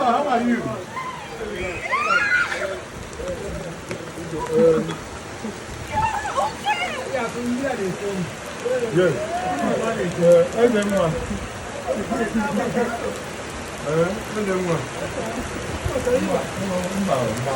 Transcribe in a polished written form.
Pastor, how are you? Yes. Eze nwa. Eze nwa. Mba, mba.